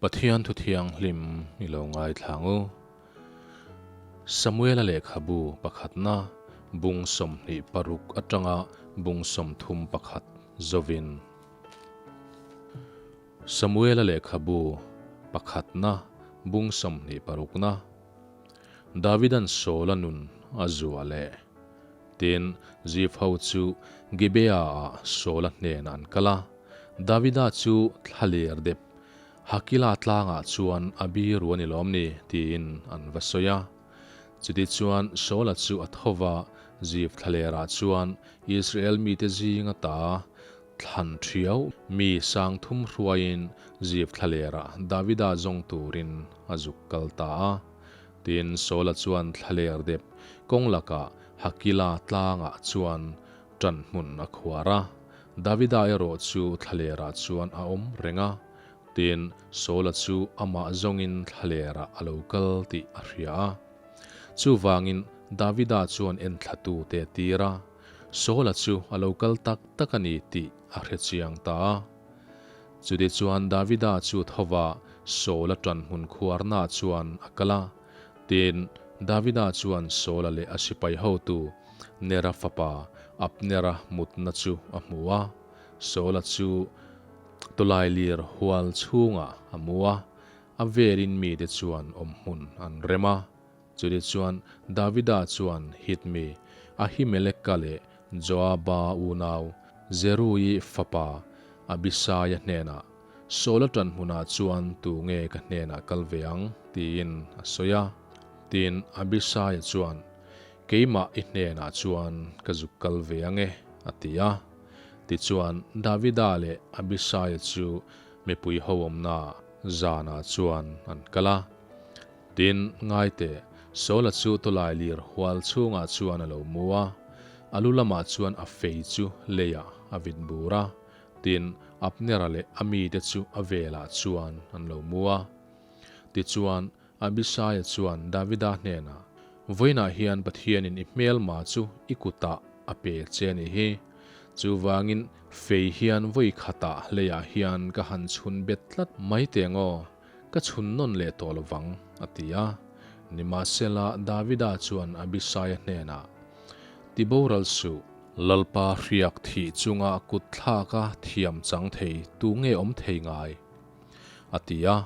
Pathian thu thianghlim i lo ngaithla ang u. Samuela lehkhabu pakhatna bung 26 atanga bung 31 zovin. Samuela lehkhabu pakhatna bung 26 na Davidan Saula nun a zuah leh. Tin, Zif ho chu Gibeah-ah Saula hnenah an kal a. Davida chu thlaler dep Hakila tlangah chuan a biru a ni lawm ni? tiin an va sawi a. Chutichuan Saula chu a tho va, Zif thlalerah chuan Israel mite zinga ta thlan thiau mi 3000 hruaiin Zif thlalerah Davida zawng turin a zuk kal ta a. Tin, Saula chuan thlaler dep kawng lakah Hakila tlangah chuan ṭan hmun a khuar a. Davida erawh chu thlalerah chuan a awm reng a, tin, Saula chu amah zawngin thlalerah a lo kal tih a hria a. Chuvangin Davida chuan enthlatute a tir a, Saula chu a lo kal tak tak a ni tih a hre chiang ta a. Chutichuan Davida chu thova Saula ṭan hmun khuarnaah chuan a kal a, tin, Davida chuan Saula leh a sipai hotu Nera fapa Abnera mutna chu a hmu a, Saula chu tawlailir hual chhungah a mu a, a velin mite chuan awmhmun an rem a. Chutichuan Davida chuan Hit mi Ahimeleka leh Joaba unau Zeruii fapa Abisaia hnenah, Saula ṭan hmunah chuan tu nge ka hnenah kal ve ang? tiin a sawi a. Tin, Abisaia chuan, Keimah i hnenah chuan ka zuk kal ve ang e, a ti a. Tichuan, Davida leh Abisaia chu mipui ho awmna zanah chuan an kal a. Tin, ngaite, Saula chu tawlai lir hual chhungah chuan a lo mu a, a lu lamah chuan a fei chu leiah a vit bur a. Tin, Abnera leh a mite chu a velah chuan an lo mu a. Tichuan, Abisaia chuan Davida hnenah, Vawiinah hian Pathianin i hmelma chu i kutah a pe che a nih hi. Chuvangin fei hian vawi khatah leiah hian ka han chhun bet tlat mai teh ang aw, ka chhun nawn leh tawh lo vang, a ti a. Nimahsela Davida chuan Abisaia hnenah, Ti boral suh, Lalpa hriak thih chunga kut thlaka thiam chang thei tu nge awm thei ngai? A ti a.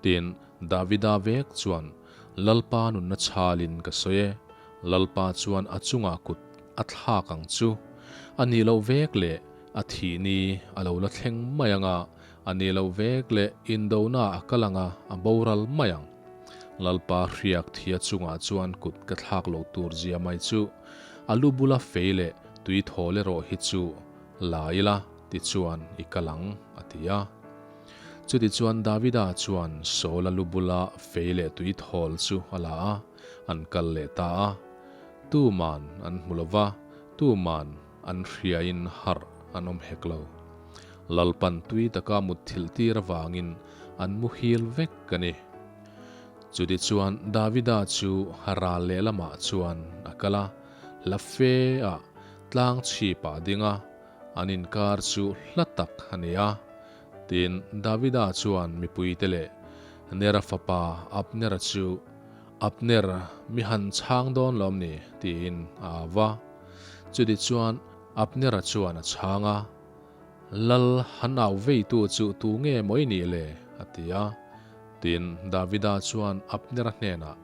Tin, Davida vek chuan, Lalpa nunna chhalin ka sawi e, Lalpa chuan a chungah kut a thlak ang chu. A nih loh vek leh a thih ni a lo la thleng mai ang a, a nih loh vek leh indona a kal ang a, a boral mai ang. Lalpa hriak thia chungah chuan kut ka thlak loh tur zia mai chu, a lu bula fei leh tui thawl erawh hi chu la ila, tichuan i kal ang, a ti a. Chutichuan Davida chuan Saula lu bula fei leh tui thawl chu a la a, an kal leh ta a. Tuman an hmu lo va, tuman an hriain harh an awm hek lo. Lalpan tui taka mutthilh tir avangin an muhil vek a ni. Chutichuan Davida chu ral lehlamah chuan a kal a, hla fe ah tlang chhipah a ding a, An inkar chu hla tak a ni a. Tin, Davida chuan mipuite leh Nera fapa Abnera chu, Abner, mi han chhang dawn lawm ni? tiin a au va. Chutichuan Abnera chuan a chhang a, Lal han au veitu chu tu nge maw i nih le? a ti a. Tin, Davida chuan Abnera hnenah,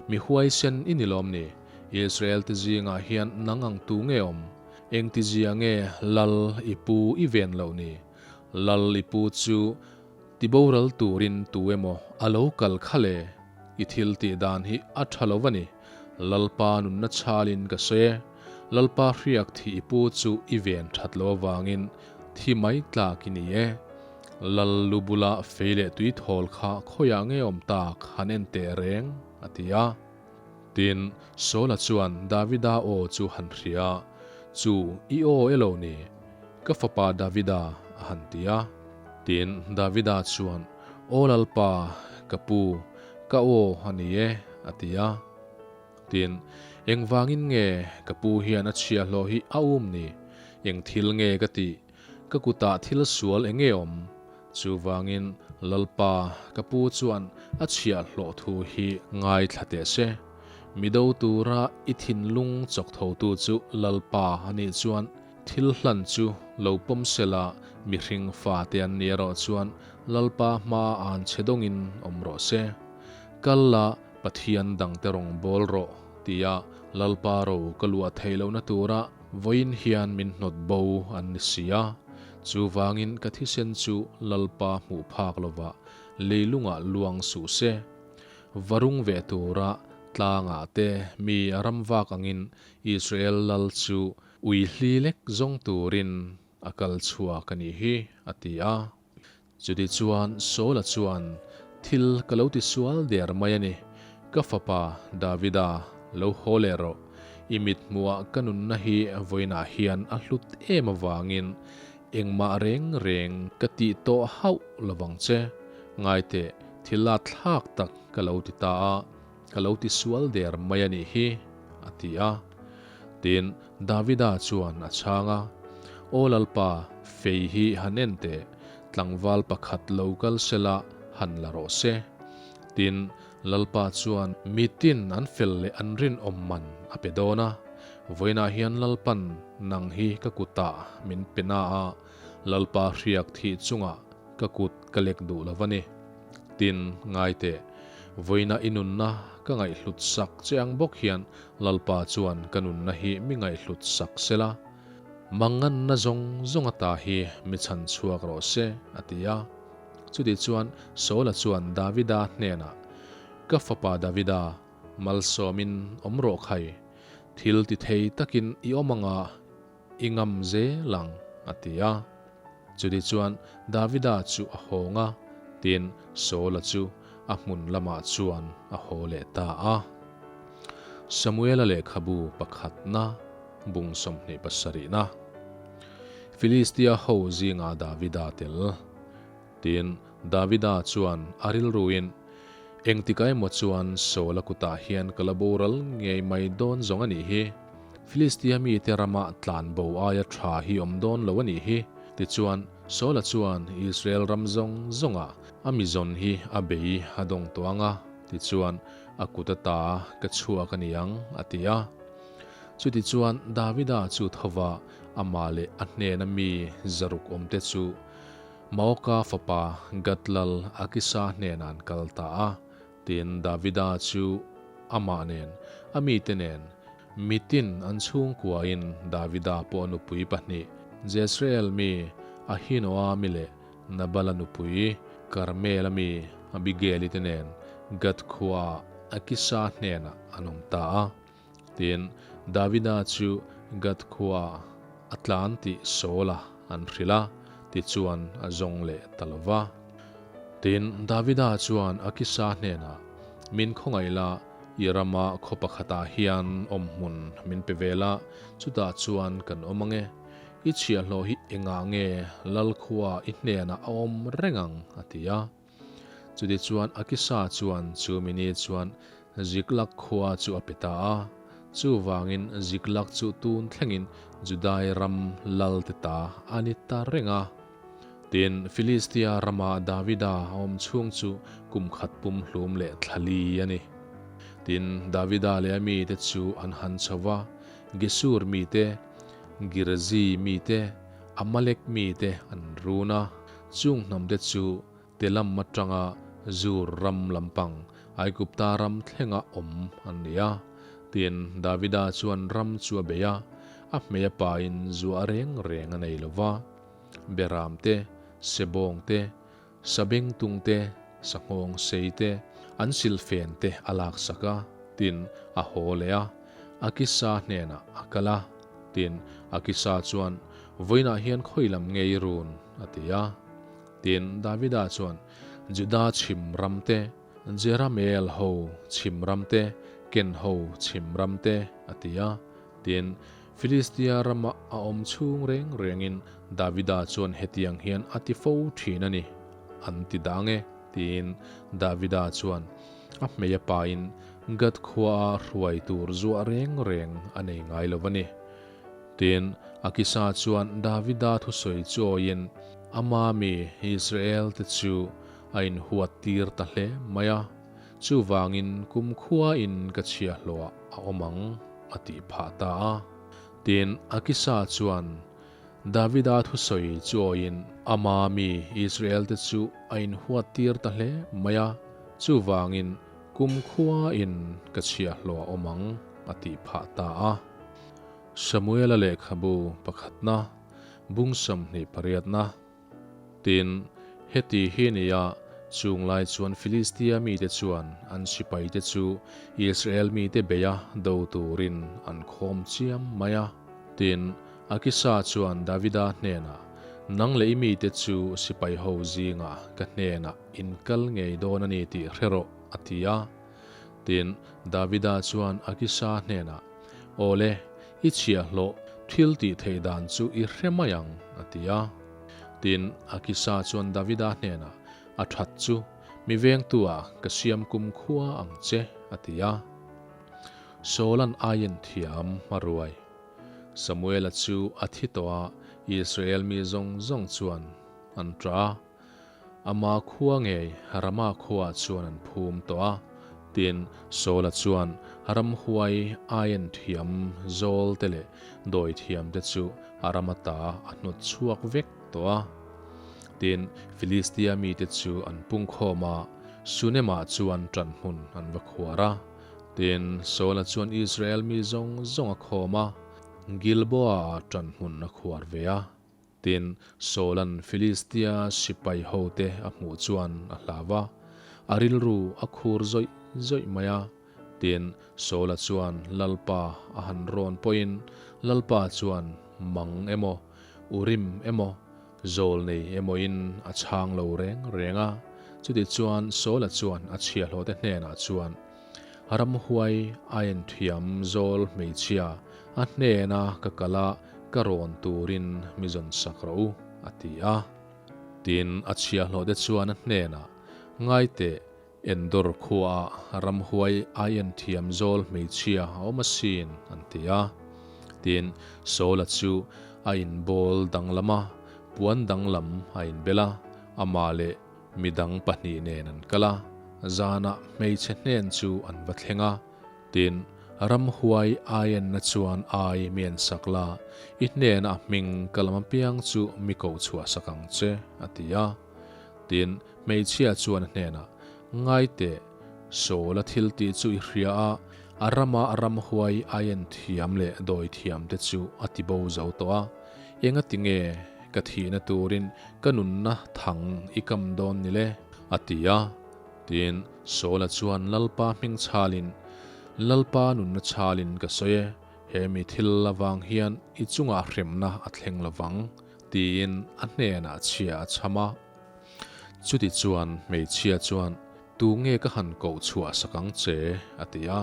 Mi huaisen i ni lawm ni? Israel-te zingah hian nang ang tu nge awm? Engtizia nge Lal i pu i ven loh ni? Lal i pu chu tiboral turin tu emaw a lo kal kha le? I thil tih dan hi a tha lo va ni. Lalpa nunna chhalin ka sawi e. Lalpa hriak thi i pu chu i ven that lo avangin thi mai tlak i ni e. Lal lu bula fei leh tui thawl kha khawiah nge awm tak han en teh reng, a ti a. Tin, Saula chuan Davida aw chu han hria a, Chu, i aw elo ni? Ka fapa Davida, a han ti a. Tin, Davida chuan, Aw Lalpa, ka pu, ka aw a ni e, a ti a. Tin, Engvangin nge ka pu hian a chhiahhlawh hi a um ni? Eng thil nge ka tih? Ka kutah thil sual eng nge awm? Chuvangin Lalpa ka pu chuan a chhiahhlawh thu hi ngaithla teh se. Mi do tura i thinlung chawk thotu chu Lalpa a nih chuan thil hlan chu lo pawm sela mihring fate an nih erawh chuan Lalpa hma an che dawngin awm rawh se. Kal la Pathian dangte rawn bawl rawh tia Lalpa ro ka luah theih lohna tura vawiin hian min hnawt bo an ni si a. Chuvangin ka thisen chu Lalpa hmuh phak lovah leilungah luang suh se. Varung ve tura tlangah te mi a ram vak angin Israel lal chu ui hli lek zawng turin a kal chhuak a nih hi, a ti a. Chutichuan Saula chuan, Thil ka lo ti sual der mai a ni, ka fapa Davida lo haw leh rawh, i mithmuhah ka nunna hi vawiinah hian a hlut em avangin Engmah reng reng ka tih tawh hauh lovang che. Ngaiteh, thil a thlak tak ka lo ti ta a, ka lo ti sual der mai a nih hi, a ti a. Tin, Davida chuan a chhang a, Aw Lalpa, fei hi han en teh, tlangval pakhat lo kal sela han la rawh se. Tin, Lalpa chuan mitin an fel leh an rinawm man a pe dawn a, vawiinah hian Lalpan nang hi ka kutah min pe na a, Lalpa hriak thih chungah ka kut ka lek duh lo va ni. Tin, ngai teh, vawiinah i nunna ka ngaihhlut sak che ang bawk hian Lalpa chuan ka nunna hi mi ngaihhlut sak sela, manganna zawng zawng ata hi mi chhan chhuak rawh se, a ti a. Chuti chuan Saula chuan Davida hnenah, Ka fapa Davida, malsawmin awm rawh khai, thil ti thei takin i awm anga i ngam zel ang, a ti a. Chuti chuan Davida chu a hawng a, tin, Saula chu a hmun lamah chuan a haw leh ta a. Samuela lehkhabu pakhatna bung 27na. Filistia ho zingah Davida tel. Tin, Davida chuan a rilruin, Engtik emaw chuan Saula kutah hian ka la boral ngei mai dawn zawng a nih hi. Filistia mite rama tlan bo aia tha hi awm dawn lo a nih hi. Tichuan, Saula chuan Israel ram zawng zawngah a mizawn hi a bei a dawng tawh ang a, tichuan a kut ata ka chhuak a ni ang, a ti a. Chutichuan Davida chu thova amah leh a hnena mi zaruk awmte chu Maoka fapa Gatlal Akisa hnenah an kal ta a. Tin, Davida chu amah nen, a mite nen, mitin an chhungkuain Davida pawh a nupui pahnih, Jezreel mi Ahinoami leh Nabala nupui Karmela mi Abigaili te nen Gath khuaah Akisa hnenah an awm ta a. Tin, Davida chu Gath khuaah a tlan tih Saula an hrilh a, tichuan a zawng leh ta lo va. Tin, Davida chuan Akisa hnenah, Min khawngaih la, i rama khaw pakhatah hian awmhmun min pe ve la, chutah chuan kan awm ang e. I chhiahhlawh hi engah nge Lalkhua i hnenah a awm reng ang? a ti a. Chutichuan Akisa chuan chu mini chuan Ziklag khua chu a pe ta a. Chuvangin Ziklag chu tun thlengin Judai ram lal te ta a ni ta reng a. Tin, Filistia rama Davida a awm chhung chu kum khat pum hlum leh thla li a ni. Tin, Davida leh a mite chu an han chho va, Gesur mite, Girzi mite, Amalek mite an run a, chung hnamte chu Telam atanga Zur ram lampang, Aigupta ram thlenga awm an ni a. Tin, Davida chuan ram chu a bei a, a hmei a pain zuah reng reng a nei lo va. Beram te, Sebawng te, Sabengtung te, Sanghawng sei te, an silfen te a laksak a, tin, a haw leh a, Akisa hnenah a kal a. Tin, Akisa chuan, Vawiinah hian khawi lam nge i run? a ti a. Tin, Davida chuan, Juda chhim ram te, Jerameel ho chhim ram te, Ken ho chhim ram te, a ti a. Tin, Filistia rama a awm chhung reng rengin Davida chuan hetiang hian a ti fo thin a ni, an ti dang e, tiin Davida chuan a hmei a pain Gath khuaa hruai tur zuah reng reng a nei ngai lo a ni. Tin, Akisa chuan Davida thusawi chu awiin. Ama mi Israel-te chu a inhuattir ta hle mai a, chuvangin kumkhuain ka chhiahhlawhah a awm ang, a tih phah ta a. Tin, Akisa chuan Davida thusawi chu awiin ama mi Israel-te chu a inhuattir ta hle mai a, chuvangin kumkhuain ka chhiahhlawh a awm ang, a tih phah ta a. Samuela lehkhabu pakhatna, bung 28na. Tin, heti hi nia, chung lai chuan Filistia mite chuan an sipaite chu Israel mite beia do turin an khawm chiam mai a. Tin, Akisa chuan Davida hnenah, Nang leh i mite chu sipai ho zingah ka hnenah in kal ngei dawn a ni tih hre rawh, a ti a. Tin, Davida chuan Akisa hnenah, Aw le, i chhiahhlawh thil tih theih dan chu i hre mai ang, a ti a. Tin, Akisa chuan Davida hnenah, A that chu, mi vengtua ka siam kum khua ang che, a ti a. Saula'n aiin thiam a ruai. Samuela chu a thi tawh a, Israel mi zawng zawng chuan an ṭah a. Ama khua ngei Rama khuaah chuan an phum tawh a. Tin, Saula chuan ramhuai aien thiam zawl te leh dawi thiam te chu a ram ata a hnawt chhuak vek tawh a. Tin, Filistia mite chu an pungkhawm a, Sunemah chuan ṭanhmun an va khuar a. Tin, Saula chuan Israel mi zawng zawng a khawm a, Gilboa-ah ṭanhmun a khuar ve a. Tin, Saula'n Filistia sipai hote a hmuh chuan a hlau a, a rilru a khur zawih zawih mai a. Tin, Saula chuan Lalpa a han rawn pawhin Lalpa chuan mang emaw, urim emaw, zawl nei emawin a chhang lo reng reng a. Chutichuan Saula chuan a chhiahhlawhte hnenah chuan, Ramhuai a enthiam zawl hmeichhia a hnena ka kal a, ka rawn turin mi zawn sak rawh u, a ti a. Tin, a chhiahhlawhte chuan a hnenah, Ngaiteh, Endor khuaah ramhuai a enthiam zawl hmeichhia a awm asin, an ti a. Tin, Saula chu a inbawl danglam a, puan danglam a inbel a, amah leh Midang pahnih nen an kal a, zanah hmeichhe hnen chu an va thleng a. Tin, ramhuai aienna chuan ai mi en sak la, i hnena a hming ka lam apiang chu mi koh chhuah sak ang che, a ti a. Tin, hmeichhia chuan a hnenah, Ngai teh, Saul-a thil tih chu i hria a, a rama ramhuai aien thiam leh dawi thiam te chu a ti bo zo tawh a, engati nge ka thihna turin ka nunna thang i kam dawn ni le? A ti a. Tin, Saula chuan Lalpa hming chhalin, Lalpa nunna chhalin ka sawi e, he mi thil avang hian i chungah hremna a thleng lovang, tiin a hnenah chhia a chham a. Chuti chuan hmeichhia chuan, Tu nge ka han koh chhuah sak ang che? a ti a.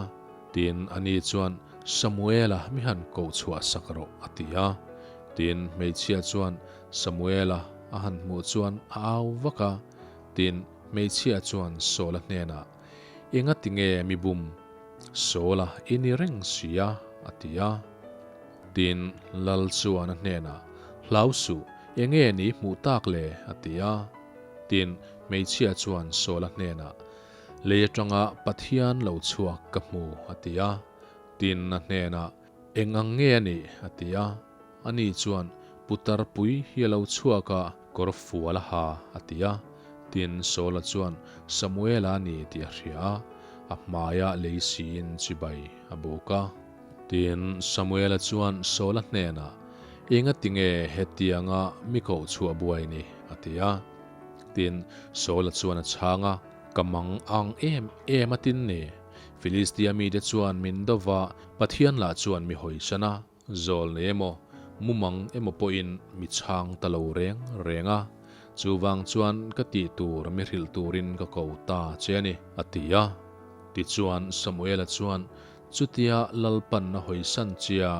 Tin, ani chuan, Samuela mi han koh chhuah sak rawh, a ti a. Tin, hmeichhia chuan Samuela a han hmuh chuan a au vak a. Tin, hmeichhia chuan Saula hnenah, Engati nge mi bum? Saula i ni reng si a, a ti a. Tin, lal chuan a hnenah, Hlau suh, enge ni hmuh tak le? a ti a. Tin, hmeichhia chuan Saula hnenah, Lei atanga Pathian lo chhuak ka hmu, a ti a. Tin, a hnenah, Eng ang nge a nih? a ti a. Ani chuan, Putar pui hi a lo chhuak a, kawr fual a ha, a ti a. Tin, Saula chuan Samuela a ni tih a hria a, a hmaiah lei siin chibai a buk a. Tin, Samuela chuan Saula hnenah, Engati nge hetianga mi koh chhuah buai ni? a ti a. Tin, Saula chuan a chhang a, Ka mang ang em em a tin ni. Filistia mite chuan min do va, Pathian lah chuan mi hawisan a, zawl nei emaw, mumang emaw pawhin mi chhang ta lo reng reng a. Chuvang chuan ka tih tur mi hrilh turin ka ko ta che a ni, a ti a. Tichuan, Samuela chuan Chutia Lalpan a hawisan chia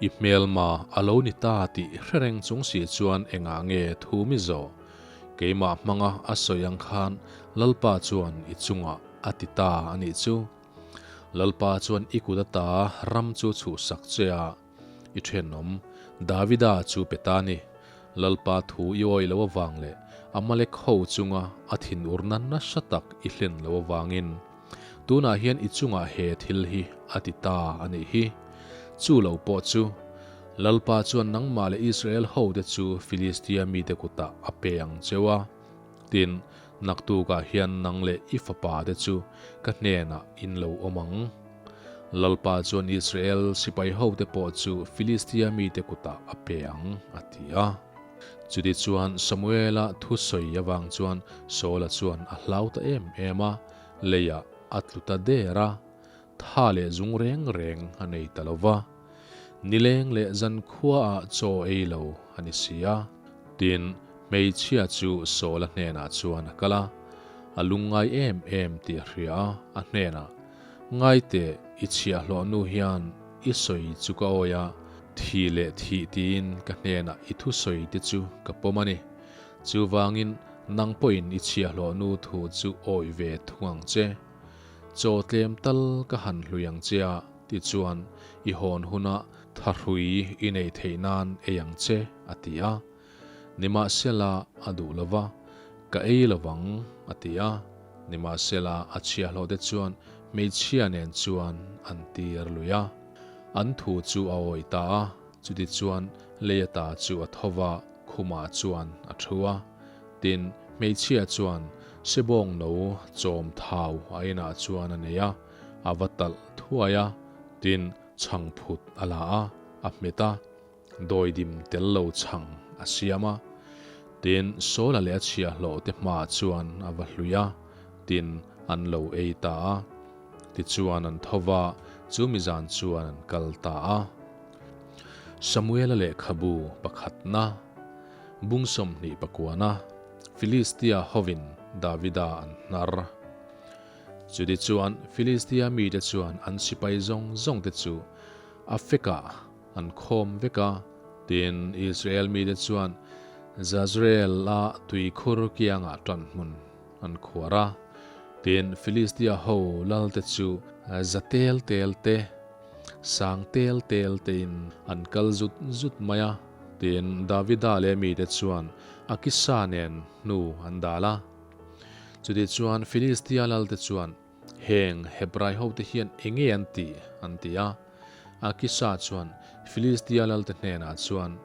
i hmelma a lo ni ta tih hre reng chung si chuan engah nge thu mi zawh? Keimah hmanga a sawi ang khan Lalpa chuan i chungah a ti ta a nih chu. Lalpa chuan i kut ata ram chu chhuhsak che a, i thenawm Davida chu pe ta ni. Lalpa thu i awih loh avang leh Amalek ho chunga a thinurna nasa tak i hlen loh avangin tunah hian i chungah he thil hi a ti ta a nih hi. Chu lo pawh chu Lalpa chuan nangmah leh Israel hote chu Filistia mite kutah a pe ang cheu a. Tin, naktukah hian nang leh i fapa te chu ka hnenah in lo awm ang. Lalpa chuan Israel sipai hote pawh chu Filistia mite kutah a pe ang, a ti a. Chutichuan Samuela thusawi avang chuan Saula chuan a hlau ta em em a, leiah a tlu ta der a, tha leh zung reng reng a nei ta lo va. Nileng leh zankhuaah chaw ei lo a ni si a. Tin, hmeichhia chu Saula hnenah chuan a kal a, a lungngai em em tih a hria a, a hnenah, Ngaite, i chhiahhlawh nu hian i sawi chu ka awi a, thi leh thih tiin ka hnenah i thusawi te chu ka pawm a ni. Chuvangin nang pawhin i chhiahhlawh nu thu chu awi ve thung ang che. Chaw tlem tal ka han hlui ang che a, tichuan i hawn hunah thahrui i nei theih nan ei ang che, a ti a. Nimahsela a duh lo va, Ka ei lo vang, a ti a. Nimahsela a chhiahhlawhte chuan hmeichhia nen chuan an tir lui a. An thu chu a awih ta a, chutichuan lei ata chu a tho va, khumah chuan a thu a. Tin, hmeichhia chuan sebawng no chawm thau a inah chuan a nei a, a va talh thuai a. Tin, chhangphut a la a, a hmet a. Dawidim tel lo chhang a siam a, tin Saula leh a chhiahhlawh te hmaah chuan a va hlui a, tin an lo ei ta a. Tichuan an tho va, chu mizan chuan an kal ta a. Samuela lehkhabu pakhatna, bung 29a, Filistia hovin Davida an hnar. Chutichuan Filistia mite chuan an sipai zawng zawngte chu Afekah An khawm vek a. Tin, Israel mite chuan Jazreel-a tuikhur kiangah ṭan hmun an khuar a. Tin, Filistia ho lalte chu za tel tel te, sang tel tel tein an kal zut zut mai a. Tin, Davida leh mite chuan Akisa nen hnu an dal a. Chutichuan Filistia lalte chuan Heng Hebrai hote hian eng nge an tih? an ti a. Akisha chuan Filistia lalte hnenah chuan,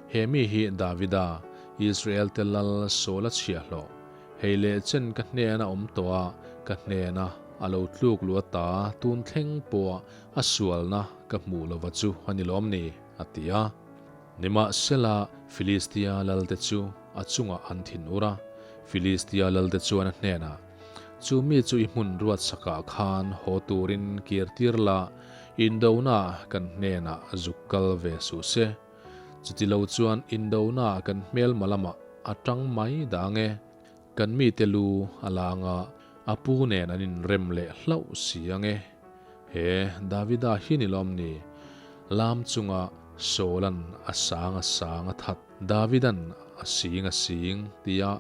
He mi hi Davida, Israelte lal Saula chhiahhlawh, hei leh chen ka hnena awm tawh a, ka hnena a lo tluk luh ata tun thleng pawha a sualna ka hmuh lova chu a ni lawm ni? a ti a. Nimahsela, Filistia lalte chu a chungah an thinur a. Filistia lalte chuan a hnenah, Chu mi chu i hmun ruatsakah khan haw turin kir tir la, indona kan hnenah zuk kal ve suh se. Chuti lo chuan indona kan hmelma lamah a tang mai dah ang e. Kan mite lu a lang a, a pu nen an inrem leh hlauh si ang e. He Davida hi ni lawm ni? Lam chunga Saula'n a sang a sang a that. Davida'n a sing a sing tia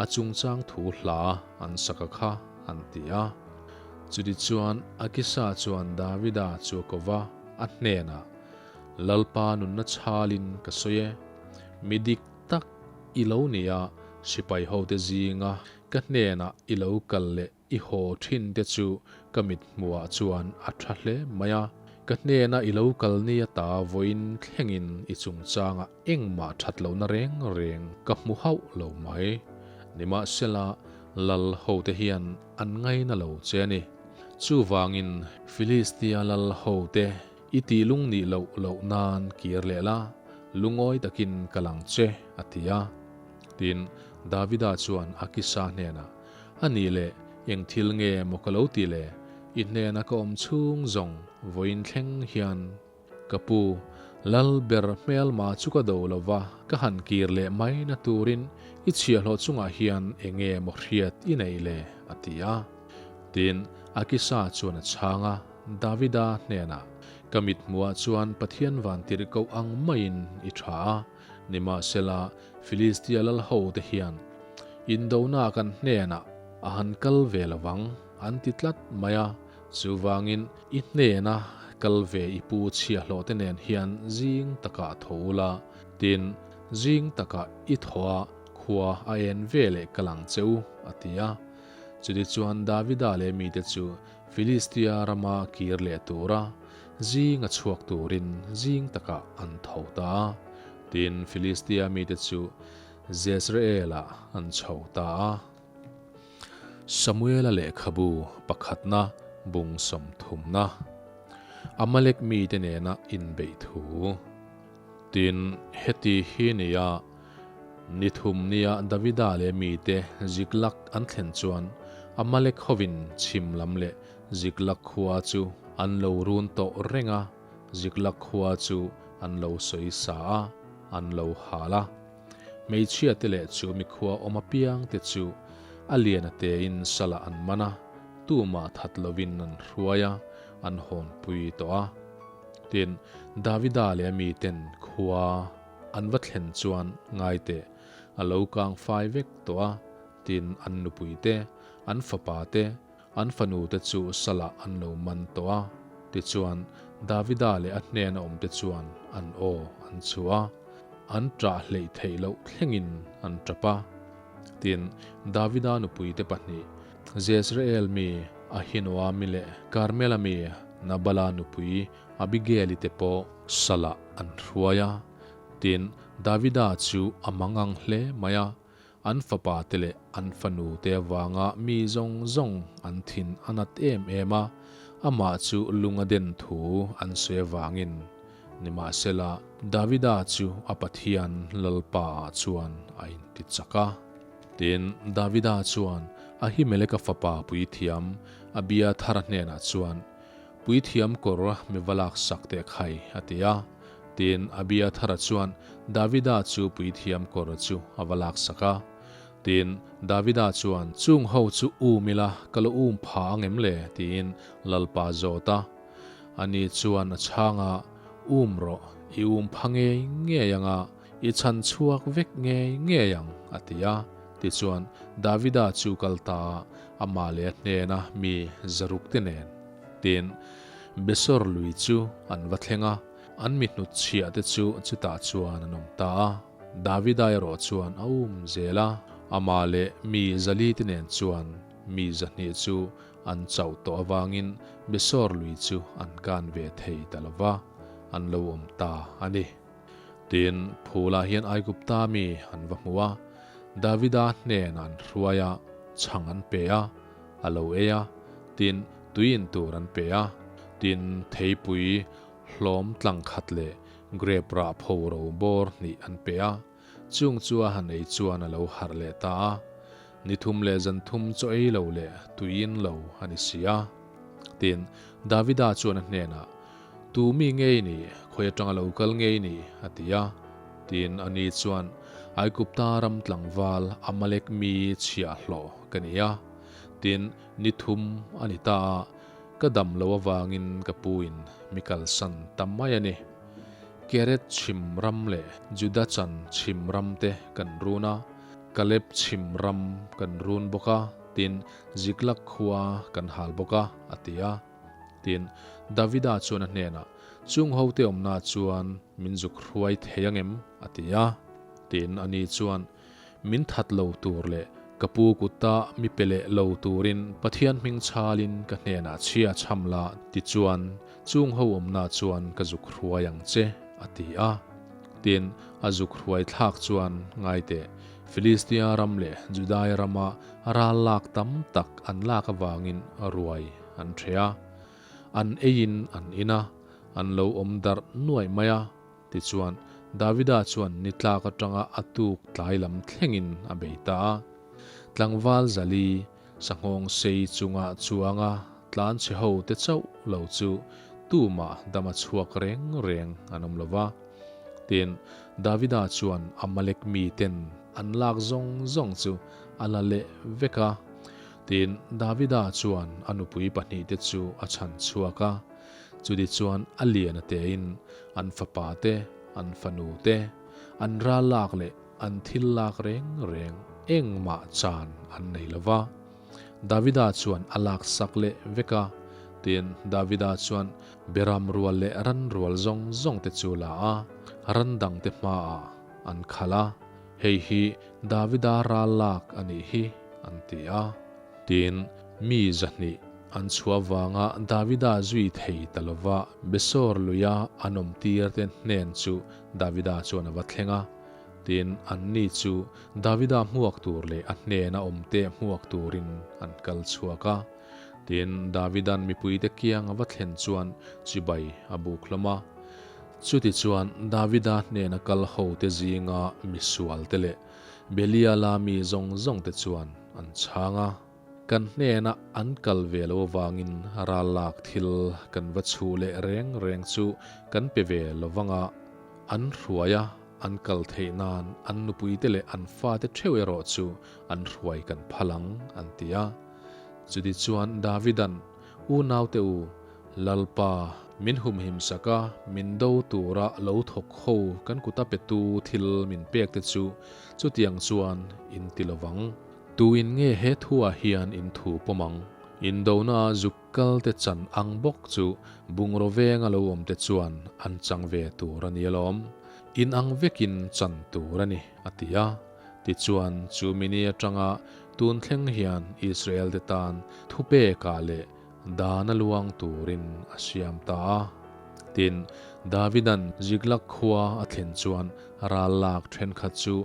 a chungchang thu hla an sak a kha an ti a. Chutichuan Akisa chuan Davida chu a ko va, a hnenah, Lalpa nunna chhalin ka sawi e, mi dik tak i lo ni a, sipai hote zinga ka hnenah i lo kal leh I haw thin te chu ka mit hmuhah chuan a tha hle mai a, ka hnena i lo kal ni ata vawiin thlengin i chungchangah engmah that lohna reng reng ka hmu hauh lo mai. Nimahsela, lal hote hian an ngaina lo che a ni. Chuvangin Filistia lal hote i tih lung nih loh loh nan kir leh la, lungawi takin ka lang che, a ti a. Tin, Davida chuan Akisa hnenah, A nih leh, eng thil nge maw ka lo ti le? I hnena ka awm chhung zawng vawiin thleng hian ka pu Lal ber hmelma chu ka do lo va, ka han kir leh mai na turin i chhiahhlawh chungah hian eng nge maw hriat i neih le? a ti a. Tin, Akisa chuan a chhang a, Davida hnenah, Ka mithmuhah chuan Pathian vantirh koh ang maiin i tha a, nimahsela Filistia lal hote hian indona kan hnenah a han kal ve lo vang an ti tlat mai a, chuvangin i hnena kal ve i pu chhiahhlawhte nen hian zing takah tho ula, tin. Zing takah i thaw a, khua a en ve leh kal ang che u, a ti a. Chutichuan Davida leh mite chu Filistia rama kir leh tura zinga chhuak turin zing takah an tho ta a. Tin, Filistia mite chu Jezreel-ah an chho ta a. Samuela lehkhabu pakhatna bung sawmthumna, Amalek mite nena inbeih thu. Tin, heti hi nia, ni thum nia Davida leh mite Ziklag an thlen chuan Amalek hovin chhim lam leh Ziklag khua chu an lo run tawh reng a, Ziklag khua chu an lo sawi sa a, an lo hal a. Hmeichhia te leh chu mikhua awm apiang te chu a lian a tein salah an man a, tumah that lovin an hruai a, an hawnpui tawh a. Tin, Davida leh a miten khua an va thlen chuan ngai teh, a lo kang fai vek tawh a, tin an nupui te, an fapa te, An fanute chu salah an lo man tawh a, tichuan Davida leh a hnena awmte chuan an aw an chhuah a, an ṭah hleih theih loh thlengin an ṭap a. Tin, Davida nupuite pahnih, Jezreel mi Ahinoami leh Karmela mi Nabala nupui Abigaili te pawh salah an hruai a. Tin, Davida chu a mangang hle mai a, An fapa te leh an fanu te avanga mi zawng zawng an thin a nat em em a, amah chu lung a den thu an sawi avangin. Nimahsela, Davida chu a Pathian Lalpa ah chuan a inti chak a. Tin, Davida chuan Ahimeleka fapa puithiam Abiathara hnenah chuan, Puithiam kawr mi va lak sak teh khai, a ti a. Tin, Abiathara chuan Davida chu puithiam kawr chu a va lak sak a. Tin, Davida chuan, Chung ho chu um ila, ka lo um pha ang em le? tiin Lalpa zawt a. Ani chuan a chhang a, Um rawh, i um pha ngei ngei ang a, i chhan chhuak vek ngei ngei ang, a ti a. Tichuan, Davida chu kal ta a, amah leh a hnena mi zaruk te nen. Tin, Besor lui chu an va thleng a, an mi hnutchhiah te chu chutah chuan an awm ta a. Davida erawh chuan a um zel a, amah leh mi zali te nen chuan mi zahnih chu an chauh tawh avangin Besor lui chu an kan ve thei ta lo va, an lo awm ta a ni. Tin, phulah hian Aigupta mi an va hmu a, Davida hnenah an hruai a, chhang an pe a, a lo ei a, tin, tui in tur an pe a, tin, theipui hlawm tlang khat leh grep rah pho ro bawr hnih an pe a, chung chu a han ei chuan a lo harh leh ta a, ni thum leh zan thum chaw ei lo leh tui in lo a ni si a. Tin, Davida chuan a hnenah, Tu mi ngei ni, khawi atanga lo kal ngei ni? a ti a. Tin, ani chuan, Aigupta ram tlangval Amalek mi chhiahhlawh ka ni a. Tin, ni thum a ni ta a, ka dam lo avangin ka puin mi kalsan ta mai a ni. Keret chhim ram leh Juda chan chhim ram te kan run a, Kaleb chhim ram kan run bawk a, tin, Ziklag khua kan hal bawk a, a ti a. Tin, Davida chuan a hnenah, Chung hote awmna chuan min zuk hruai thei ang em? a ti a. Tin, ani chuan, Min that lo tur leh ka pu kuta mi pe leh lo turin Pathian hming chhalin ka hnenah chhia chham la, tichuan, chung ho awmna chuan ka zuk hruai ang che, a ti a. Tin, a zuk hruai thlak chuan, Ngai teh, Filistia ram leh Judai rama ral lak tam tak an lak avangin ruai an ṭhe a, an eiin an in a, an lo awm darh nuaih mai a. Tichuan, Davida chuan ni tlak aṭanga a tuk tlai lam thlengin a bei ta a. Tlangval zali sanghawng sei chunga chuanga tlanchhe ho te chauh lo chu tumah dam a chhuak reng reng an awm lo va. Tin, Davida chuan Amalek miten an lak zawng zawng chu a la leh vek a. Tin, Davida chuan a nupui pahnihte chu a chhan chhuak a, chutichuan a lian a tein an fapa te, an fanu te, an ral lak leh an thil lak reng reng engmah chan an nei lo va. Davida chuan a lak sak leh vek a, tin, Davida chuan beram rual leh ran rual zawng zawng te chu la a, ran dangte hmaah. an khalh a, Hei hi Davida ral lak a nih hi, an ti a. Tin, mi 200 an chhuah vanga Davida zui thei ta lova Besor luia an awmtirte hnen chu Davida chuan a va thleng a. Tin, anni chu Davida hmuak tur leh a hnena awmte hmuak turin an kal chhuak a. Tin, Davida'n mipuite kiang a va thlen chuan chibai a buk hlawm a. Chutichuan, Davida hnena kal hote zinga misualte leh Beliala mi zawng zawngte chuan an chhang a. Kan hnena an kal ve lo avangin ral lak thil kan va chhuh leh reng reng chu kan pe ve lo vang a, an hruai a, an kal theih nan an nupuite leh an fate theuh erawh chu an hruai kan phal ang, an ti a. Chutichuan Davida'n, Unaute u, Lalpa, min humhim sak a, min do tura lo thawk ho kan kuta petu thil min pek te chu chutiang chuan in ti lo vang. Tuin nge he thuah hian in thu pawm ang? Indona zuk kal te chan ang bawk chu bungraw venga lo awm te chuan an chang ve tur a ni alawm. In ang vekin chan tur a ni, a ti a. Tichuan, chu mini atanga tun thleng hian Israel-te tan thupekah leh dana luang turin a siam ta a. Tin, Davida'n Ziklag khua a thlen chuan ral lak thenkhat chu,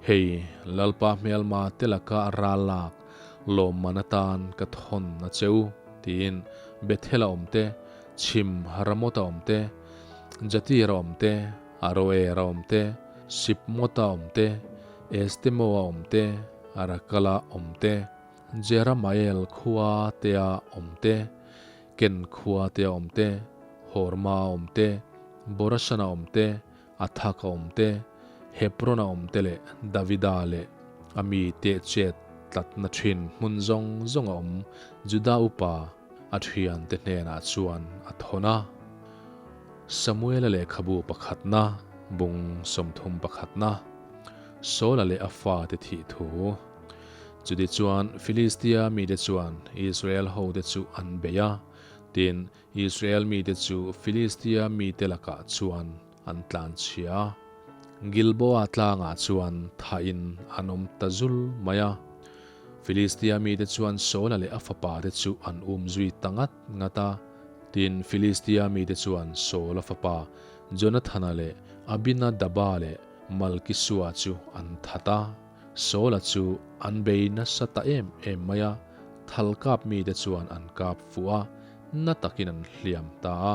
Hei, Lalpa hmelma te laka ral lak lawmman atan ka thawn a che u, tiin Bethel-a awm te, Chhim Ramot-a awm te, Jatir-a awm te, Aroer-a awm te, Sipmot-a awm te, Estemoa awm te, Rakala awm te, Jeramael khua tea awm te, Ken khua tea awm te, Horma awm te, Borasana awm te, Athaka awm te, Hebrona awm te leh Davida leh a mite chet tlatna thin hmun zawng zawng a awm Juda upa a thiante hnenah chuan a thawn a. Samuela lehkhabu pakhatna, bung 31na, Saula leh a fate thih thu. Chutichuan Filistia mite chuan Israel hote chu an bei a, tin, Israel mite chu Filistia mite lakah chuan an tlanchhia a. Gilboa tlangah chuan thahin an awm ta zul mai a. Filistia mite chuan Saula leh a fapate chu an um zui ta ngat ngat a. Tin, Filistia mite chuan Saula fapa Jonathana leh Abinadaba leh Malkisua chu an that a. Saula chu an bei nasa ta em em mai a, thal kap mite chuan an kap fuh a, na takin an hliam ta a.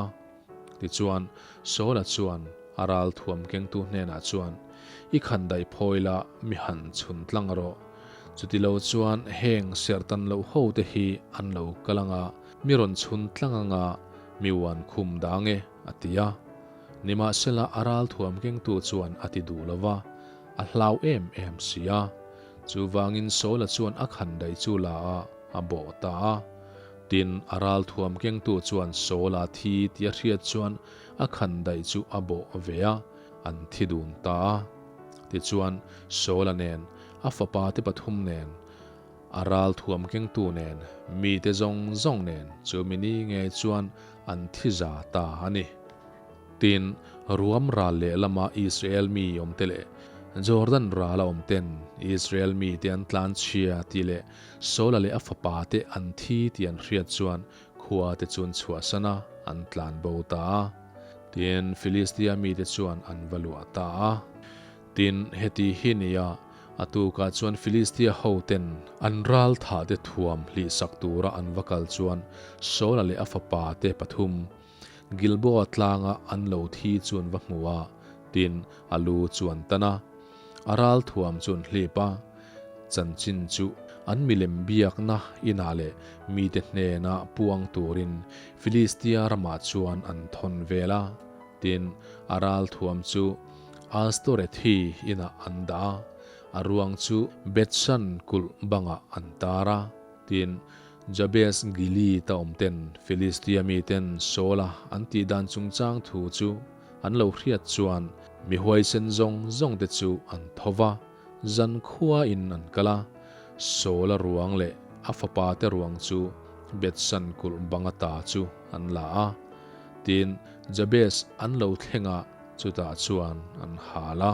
Tichuan, Saula chuan a ral thuam kengtu hnenah chuan, I khan daih phawi la, mi han chhun tlang rawh. Chutilo chuan heng serhtan loh hote hi an lo kal anga, mi rawn chhun tlang anga mi uan khum dang e, a ti a. Nimahsela a ral thuam kengtu chuan a ti duh lo va, a hlau em em si a. Chuvangin Saula chuan a khan daih chu la a, a bawh ta a. Tin, a ral thuam kengtu chuan Saula thi tih a hriat chuan a khan daih chu a bawh ve a, an thi dun ta a. Tichuan, Saula nen, a fapa te pathum nen, a ral thuam kengtu nen, mite zawng zawng nen chu mi ni ngei chuan an thi za ta a ni. Tin, ruam ral lehlama Israel mi awmte leh Jordan rala awmten Israel mite an tlanchhia tih leh Saula leh a fapa te an thi tih an hriat chuan khua te chu an chhuahsan a, an tlan bo ta a. Tin, Filistia mite chuan an va luah ta a. Tin, heti hi nia, a tukah chuan Filistia hoten an ral thah te thuam hlihsak tura an va kal chuan Saula leh a fapa te pathum Gilboa tlanga an lo thi chu an va hmu a, tin, a lu chu an tan a, a ral thuam chu an hlip a. Chanchin chu an milem biakna inah leh mite hnena puang turin Filistia ramah chuan an thawn vel a, tin, a ral thuam chu Astorethi inah an dah a, a ruang chu Bethshan kulh bangah an tar a. Tin, Jabes Gilead a awm ten Filistia miten Saula an tih dan chungchang thu chu an lo hriat chuan mi huaisen zawng zawng te chu an tho va, zan khua in an kal a. Saula ruang leh a fapa te ruang chu Bethshan kulh bang ata chu an la a. Tin, Jabes an lo thleng a, chutah chuan an hal a.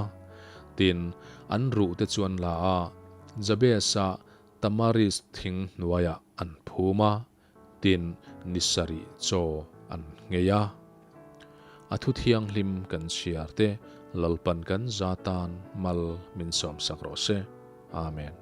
Tin, an ruhte chu an la a, Jabes-a tamarisk thing hnuaiah an phum a, tin, ni sarih chaw an nghei a. A thu thianghlim kan chhiar te Lalpan kan za tan mal min sawmsak rawh se. Amen.